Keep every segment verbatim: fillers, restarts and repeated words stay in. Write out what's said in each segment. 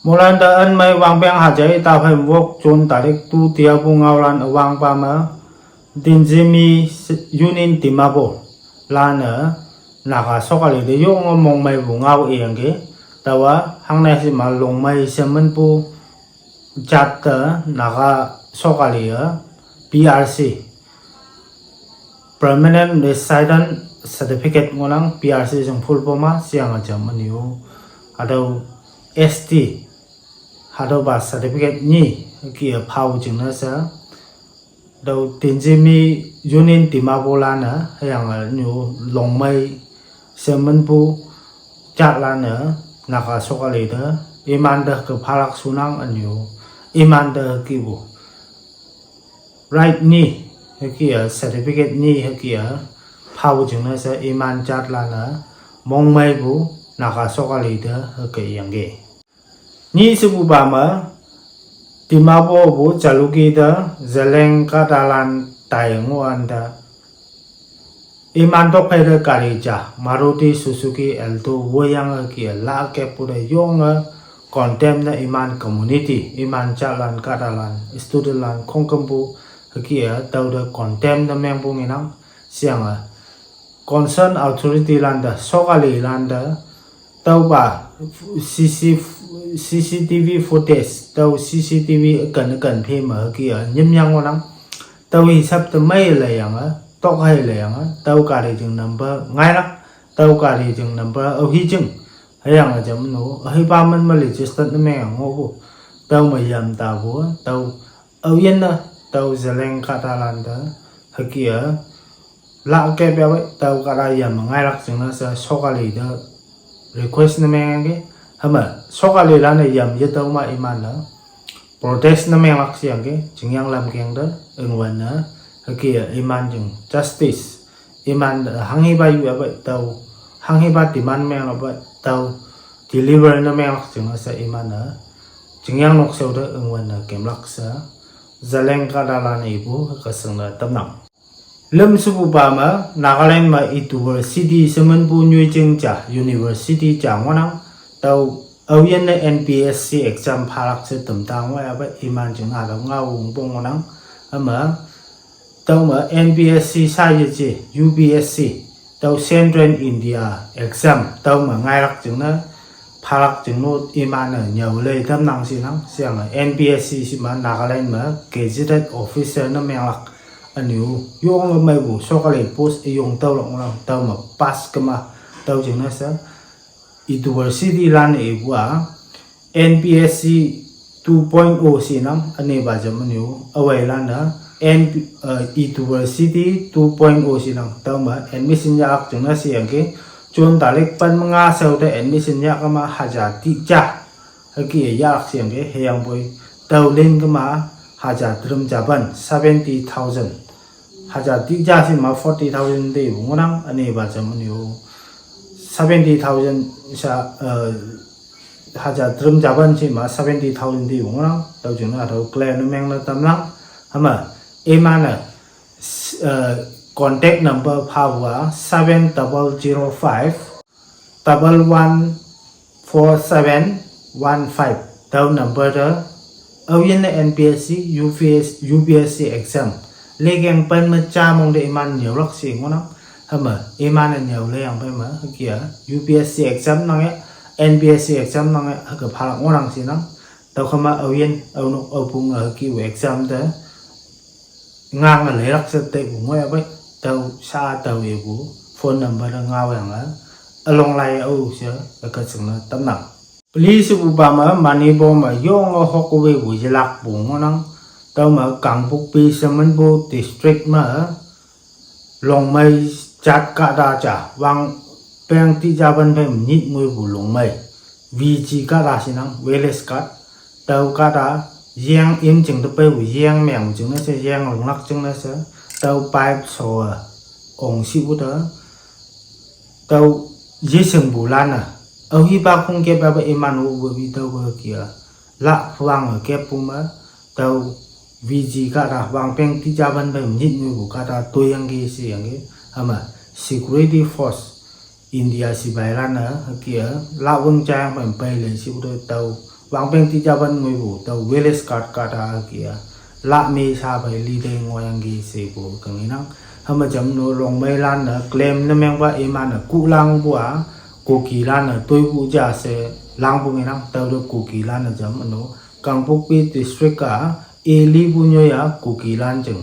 Molan te en mei wangpeng hajai ta phai wok June tarik tu tia pu ngaolan awang pa me Dinzimi Union Dimapur lan e Naga sokali de yong mong mei bu ngao e yang ke. Tawa hang nai si ma long mei semen pu jat te Naga sokali e P R C, Permanent Resident Certificate ngonang. P R C jeng full form a siang a jam aniu. Adau S T, hadau ba certificate ni ki a phau jeng na sa. Dau Dinzimi Union Dimapur lan a, yang a niu long mei semen pu jat lan a, Naga sokali de, iman de ke phalak sunang aniu, iman de ki bu. Right ni, heki a, certificate ni heki a, phau jeng na sa iman jat lan a, mong mei bu, Naga sokali de, heki yang ke. Ni se bu ba ma, Dimapur bu Jalukie de, Zeliang kahtalan tai ngu an de. Iman tok phai de kari ja, Maruti Suzuki Alto wo yang a ki a la kep pu de yong a condemn na iman community, iman jat lan kahtalan, student lan khong kem pu, ki a tau de condemn na meng pu nginang, siang a. Concern authority lan de, sokali lan de, tau ba C C, C C T V footage, tau C C T V kan kan phe ma ki a nyim yang ngonang. Tau hisap te mei le yang a, tok hai le yang a, tau kari jeng number ngai lak, tau kari jeng number au hi jeng. Hayang a jam no, a hi pa man ma register na meng ngo bu. Tau ma yam ta bu, tau au yen na, tau Zeliang kahtalan de, heki a, la kep ya bai, tau kahta yam ngai lak jeng na sa sokali de request na meng ke. Hama, sokali lan a yam ye tau ma iman la. Protest na meng lak siang ke, jeng yang lam keng de, eng wan na, heki a, iman jeng justice. Iman de, hang hi ba yu ya bai, tau, hang hi ba demand meng la bai, tau, deliver na meng lak jeng na sa iman na. Jeng yang nok seu de, eng wan na, kem lak sa. Zeliang kahtalan ibu, ka seng na tam nang. Lem se bu ba ma, Nagaland ma University semen pu nyui jeng ja, University ja ngonang, tau au yen na N P S C exam phalak se tem ta ngoi a ba iman jeng na tau ngao wong pong ngonang, ama, tau ma N P S C sa ye je, U P S C, tau Central India exam, tau ma ngai lak jeng na, phalak jeng no iman a nyau le tam nang si nang, siang a N P S C si ma Nagaland ma gazetted officer na meng lak. Aniu, yong a mei bu, sokali post e yong tau lak ngonang, tau ma pass kema, tau jeng na sa, University lan e bu a, N P S C two point o si nang, ane ba jam aniu, awai lan a, N P, eh, University two point o si nang, tau ma, admission ya ak jeng na si yang ke, June tarik pan menga sau de admission ya kema haja ti ja, heki ya ak siang ke, he yang boi, tau len kema, haja trum jaban, seventy thousand. Haja ti ja si ma forty thousand de bu ngonang, ane ba jam aniu. Seventy thousand sa, eh, haja trum jaban si ma seventy thousand de bu ngonang, tau jeng na tau clear na meng na tam lang, hama, iman a, s-, eh, contact number pha bu a, seven double zero five, double one four seven one five, tau number de, au yen na N P S C, U P S, U P S C exam. Le keng pen ma cha mong de iman nyau lak si ngonang. Hama, iman a nyau le yang pen ma, kia, U P S C exam nang e, N P S C exam nang e, haka phalak ngonang si nang. Tau kama au yen, au nok, au pung, au ki u exam de. Ngang a le lak se te bu ngoi a bai, tau sa tau e bu, phone number de ngao yang a, along lai au se, a ka seng na tam nang. Pli se bu ba ma, Manipur ma, yong a hok we bu ye lak bu ngonang, tau ma Kangpokpi semen bu district ma, long mei jat kahta ja, wang peng ti ja ban peng nyit ngui bu long mei, V G kahta si nang, village kat, tau kahta, yang im jeng de pei bu, yang meng jeng na se, yang long lak jeng na se, tau pipe so a, ong si bu de, tau ye seng bu lan a, au hi ba khong kep ba ba iman u bu bi tau ba kia, la phuang a kep pu ma, tau V G kahta, wang peng ti ja ban bai nyit ngui bu kahta, tu yang ki si yang ki, ama, security force, India sipai lan a, kia, la wang cha yang bai pai le si bu de tau, Wangpeng tija wan ngoipu tüo village guard kahta kia, la me sha phei lite ngohyangki shepu hüke ngenang. Hüma jam no Rongmeilan-e claim ne mengpa iman-e kuhlangpu-a, Kukilan-e toipu ja she langpu ngenang. Tüote Kukilan-e jam no Kangpokpi district-a, e lipu nyoi-a Kukilan jing,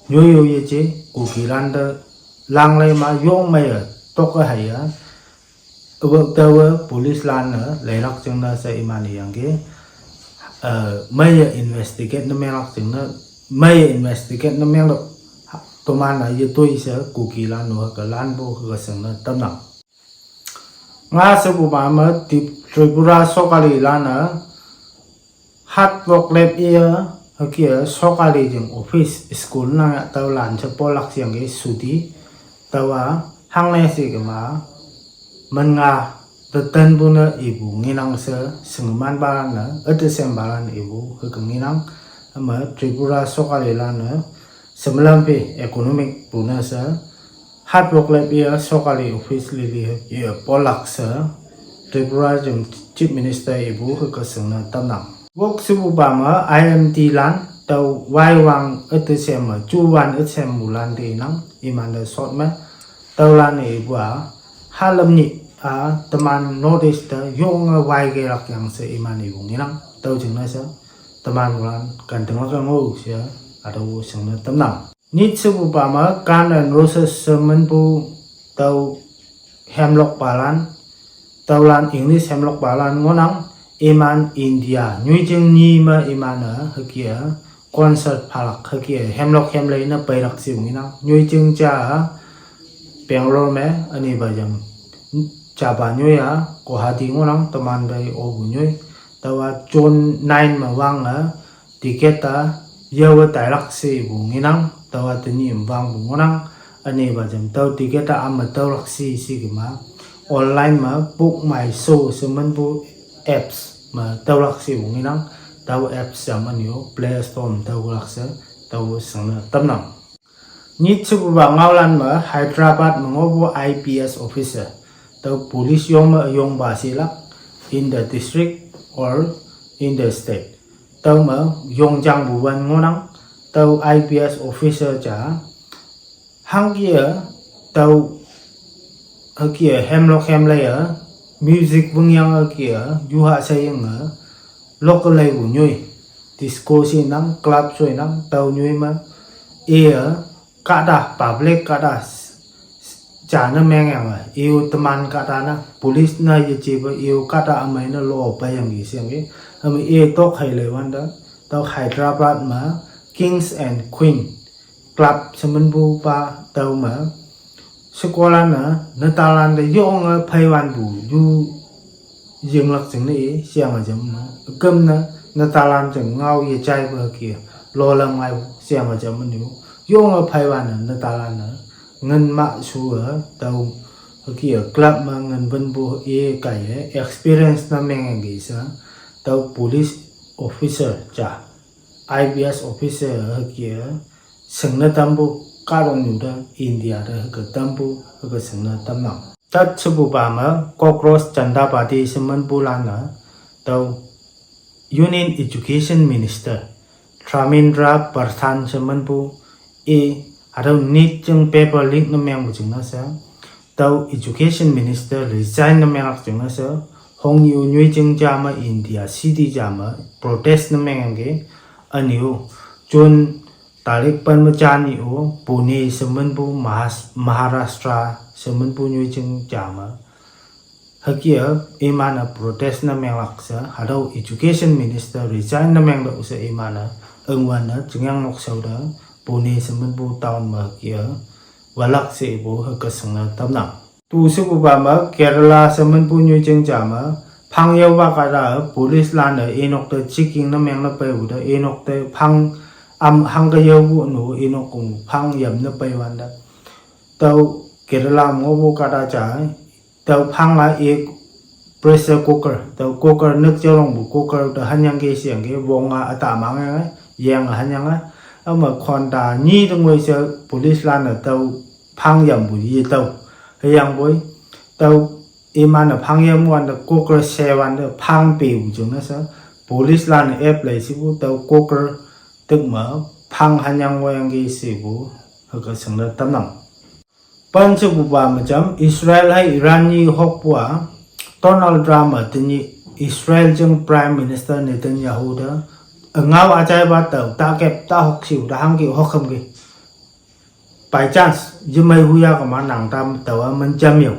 nyoi yo yeje Kukilan te langlei ma yong meiye tok-e haiye, awa taowe policelan-e leilak jingne she iman iyangki, eh, meiye investigate ne menglak jingne, meiye investigate ne menglak, toman-e yetoi she Kukilan-o hüke lanpu hüke shingne tamnang. Nga shepupa me Trip-, Tripura sokalilan-e, hard work lep iye, hüke sokali jing office, school nang ya tüolan she polak sheyangki suti, taowa, hangne she kema, men nga, te tenpu ne ipu ngenang she, shingemanpalan-e, üte shempalan ipu hüke ngenang. Hüma Tripura sokalilan-e, shemlampe economic pune she, hard work lep iye sokali office lili ye polak she, Tripura jing Chief Minister ipu hüke shingne tamnang. Wok shepupa me I M T lan, tüo waiwang üte sheme, juwan üte shempulan te inang, imante short me, tüolan-e ipu-a, halam nyih-a, teman North East te yonge waikelak yang she iman ipu ngenang, tüo jingne she, teman moilan, kan tenglak yang-o she, hatüo shingne tamnang. Nyit shepupa me Guns N' Roses she minpu tüo hemlokpalan, tüolan English hemlokpalan ngohnang, iman India nyoijing nyi me iman-e hüke concert phalak hüke hemlok hemlei ne peilak shepu ngenang. Nyoijing ja Bangalore me ünepa jam, japa nyoi-a Guwahati ngohnang teman pei opu nyoi, taowa June nine me wange ticket-a yawe tailak shepu ngenang, taowa tenyih me wangpu ngohnang, ünepa jam tüo ticket-a ame tüolak she she kema, online me Book My Show she minpu apps me tüolak shepu ngenang, tüo apps jam ünyo Play Store me tüolak she, tüo shingne tamnang. Nyit shepupa ngaolan me Hyderabad me ngohpu I P S officer, tüo police yong me yongpa shelak, in the district or in the state, tüo me yongjangpu wan ngohnang, tüo I P S officer ja, hangke-e, tüo, hüke hemlok hemlei-e, music wüngyang hüke-e yuha sheyange, local leipu nyoi, disco shenang, club shenang, tüo nyoi me, iye, kahta public kahta, jane mengyange, i-o teman kahta ne police ne yejepe i-o kahta ümei ne lo peiyangki sheyangki, hüme i tok hei leiwante, tüo Hyderabad me Kings and Queen club she minpupa tüo me, shekolan-e, netalante yonge pheiwanpu yu yinglak jingne i sheyange jam no, üküm ne, netalante ngao yejaipe ke, lolam ngaipu sheyange jam no, yonge pheiwan-e netalan-e, ngin ma shu-e, tüo, hüke-e club me ngin wünpu i kaiye experience ne mengyangki she, tüo police officer ja, I P S officer hüke-e, shingne tampu, kahtoknyu te, India te hüke tampu, hüke shingne tamnang. Tat shepupa me, Congress Janata Party she minpulan-e, tüo Union Education Minister, Dharmendra Pradhan she minpu, i, hatüo NEET jing paper leak ne mengpu jingne she, tüo Education Minister resign ne menglak jingne she, hongyu nyoijing ja me India city ja me protest ne mengyangki, ünyu, June tarik pen me ja nyih-o, Pune she minpu Mahas-, Maharashtra she minpu nyoijing ja me, hüke-e, iman-e protest ne menglak she, hatüo Education Minister resign ne mengtüoh she iman-e, üngwün-e, chingyang nokshao te, Pune she minpu town me hüke-e, walak she ipu hüke shingne tamnang. Tu shepupa me, Kerala she minpu nyoijing ja me, phang yaopa kahta-e, policelan-e inok te checking ne mengne peipu te, inok te phang, am, hangke yaopu no, inok kong phang yam ne peiwante, tüo Kerala me ngohpu kahta ja, tüo phang-a i pressure cooker, tüo cooker nük jalongpu cooker te hanyangki sheyangki, wong-a üta mangyange, yeng hanyange, üme khonta nyi te ngoi she policelan-e tüo phang yampu yetüoh, hüyangpoi, tüo iman-e phang yam wante cooker she wante phang pepu jingne she, Police lan-e ep lei shepu tüo Kokar tek me phang hanyang ngohyangki shepu hüke shingne tamnang. Pen shepupa me jam Israel hei Iran nyi hokpu-a Donald Trump-e tenyih Israel jing Prime Minister Netanyahu te üngao üjaipa tao takep tahok shiu te hangke hokhümke. By chance yemei huya kema nang tam tao-a min jam yo.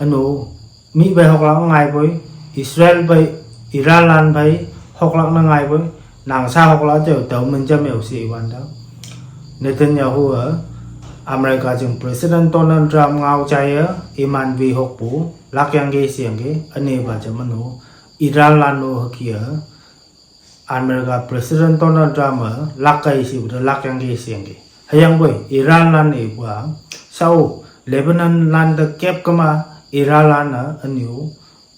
Üno, mi phei hoklak ngaipoi, Israel phei, Iran lan phei hoklak ne ngaipoi, nang sha hoklak jao tao min jam yo she iwante, Netanyahu-e America jing President Donald Trump ngao jaiye iman wi hokpu lakyangki sheyangki, ünepa jam üno, Iran lan-o hüke-a America President Donald Trump-e lakkei shepu te lakyangki sheyangki. Hüyangpoi Iran lan ipu-a, sao Lebanon lan te kep kema, Iran lan-e ünyu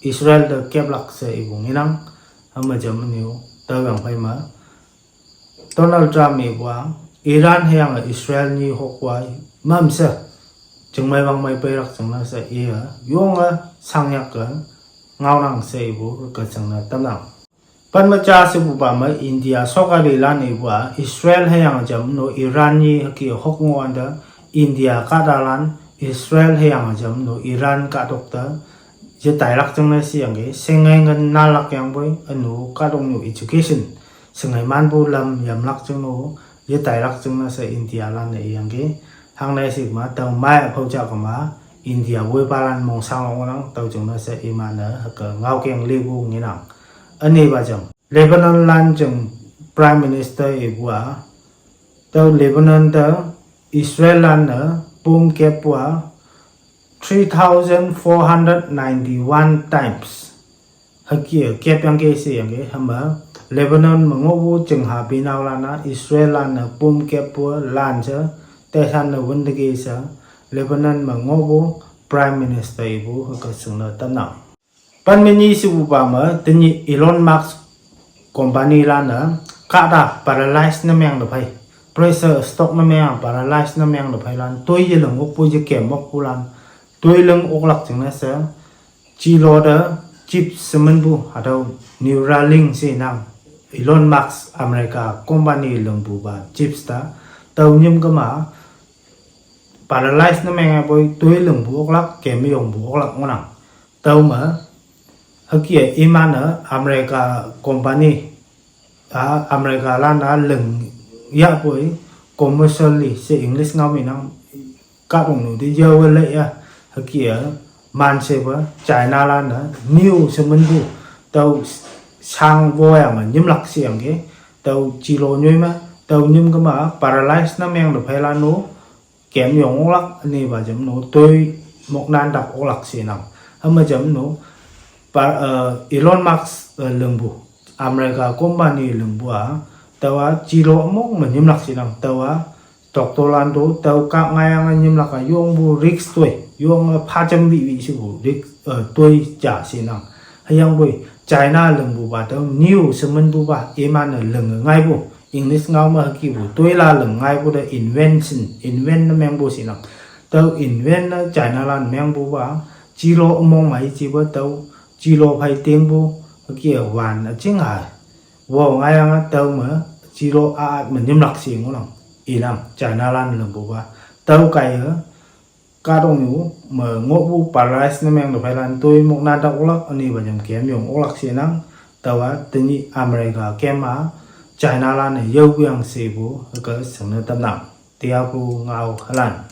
Israel te keplak she ipu ngenang. Hüme jam ünyu tüoyang phei me Donald Trump ipu-a, Iran hüyange Israel nyi hokpu-a mamshe chingmei wangmei peilak jingne she iye yonge shangyak-e ngaonang she ipu ke jingne tamnang. Pen me ja shepupa me India sokalilan ipu-a Israel hüyange jam no Iran nyi hüke hok ngohwante, India kahtalan Israel hüyange jam no Iran kahtok te yetailak jingne sheyangki, shinge ngen nalakyangpoi, üno kahtoknyu education shinge manpu lam yamlak jing no yetailak jingne she India lan-e iyangki. Hangne shikma tüo mei üphao ja kema India woipalan mongshang ngohnang, tüo jingne she iman-e hüke ngaokeng lepu ngenang. Ünepa jam Lebanon lan jing Prime Minister ipu-a, tüo Lebanon te Israel lan-e bomb keppu-a three thousand four hundred ninety-one times hüke kepyangki sheyangki. Hüme Lebanon me ngohpu chingha binaolan-a Israel lan-e bomb keppu lanshe teshan ne wünteki she Lebanon me ngohpu Prime Minister ipu hüke shingne tamnang. Pen me nyi shepupa me tenyih Elon Musk company lan-e kahta paralyze ne meng te phei, pressure stroke ne meng, paralyze ne meng te pheilan toi yeling okpu, yekem okpulan toi ling oklak jingne she chilo te chips she minpu hatüo Neuralink shenang, Elon Musk America company lingpupa chips ta, tüo nyim kema paralyze ne mengpoi toi lingpu oklak, kem yongpu oklak ngohnang. Tüome hüke iman-e America company, a America lan-a ling yahpoi, commercially she English ngao me nang, kahtoknyu te yawe lei ya, hüke manshepa China lan-e new she minpu, tüo shang woyange nyimlak sheyangki, tüo chilo nyoi me, tüo nyim kema paralyze ne meng te pheilan-o kem yong oklak, ünepa jam no toi moknan dak oklak shenang. Hüme jam no pa, eh, Elon Musk, eh, lingpu, America company lingpu-a, tüowa chilo mong me nyimlak shenang, tüowa doctor lan to tüo kah ngaiyange nyimlak-a yongpu risk toi, yonge phajam wiwi shepu risk, eh, toi ja shenang. Hüyangpoi China lingpupa tüo new she minpupa iman-e linge ngaipu, English ngao me hükepu toila ling ngaipu te invention, invent ne mengpu shenang. Tüo invent ne China lan mengpupa, chilo ümong mei jepa tüo chilo phei tingpu, hüke wan üjing ha wo ngaiyange tüome chilo a at me nyimlak she ngohnang, inang China lan lingpupa. Tüo kaiye kahtoknyu me ngohpu paralyze ne meng te pheilan toi moknan dak oklak, ünepa jam kem yong oklak shenang. Tüowa tenyih America kem-a China lan-e yaoyang shepu hüke shingne tamnang. Tiapu ngao halan.